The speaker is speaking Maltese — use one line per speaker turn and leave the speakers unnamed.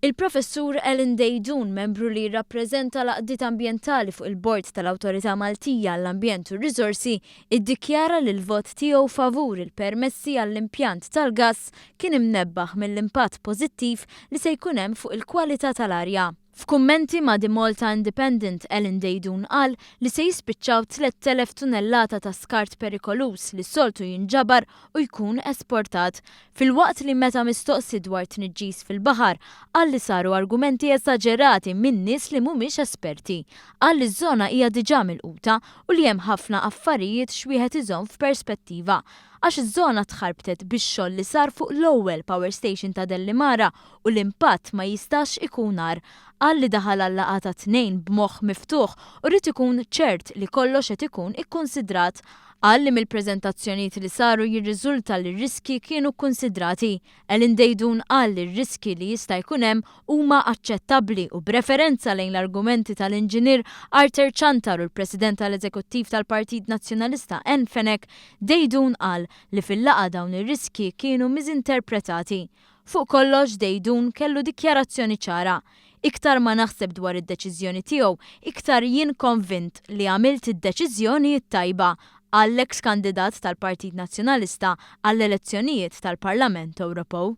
Il-Professur Alan Deidun, membru li jirrappreżenta l-għaqdiet ambjentali fuq il-Bord tal-Awtorità Maltija għall-Ambjent u r-Riżorsi, iddikjara li l-vot tiegħu favur il-permessi għall-impjant tal-gass kien imnebbaħ mill-impatt pożittiv li se jkun hemm fuq il-kwalità tal-arja. F'kummenti ma' The Malta Independent, Alan Deidun qal li se jispiċċaw 3,000 tunellata ta' skart perikoluż li s-soltu jinġabar u jkun esportat. Filwaqt li meta mistoqsi dwar tniġġis fil-baħar, qal li saru argumenti esaġerati minn nies li mhumiex esperti. Qal li ż-żona hija diġà milquta u li hemm ħafna affarijiet x'wieħed iżomm f'perspettiva għax iż-żona tħarbtet bix-xogħol li sar fuq l-ewwel power station ta' Dellimara u l-impatt ma jistax ikun agħar. Qal li daħal għal-laqgħa tat-Tnejn b'moħħ miftuħ u ried ikun ċert li kollox qed ikun ikkunsidrat. Qal li mill-preżentazzjonijiet li saru jirriżulta li r-riskji kienu kkunsidrati. Alan Deidun qal li r-riskji li jista' jkun hemm huma aċċettabbli u b'referenza lejn l-argumenti tal-Inġinier Arthur Ciantar u l-President tal-Eżekuttiv tal-Partit Nazzjonalista Ann Fenech, Deidun qal li fil-laqgħa dawn ir-riskji kienu miżinterpretati. Fuq kollox, Deidun kellu dikjarazzjoni ċara, Iktar ma naħseb dwar id-deċiżjoni tiegħu, iktar jien konvint li għamilt id-deċiżjoni t-tajba, qal l-eks kandidat tal-Partit Nazzjonalista għall-elezzjonijiet tal-Parlament Ewropew.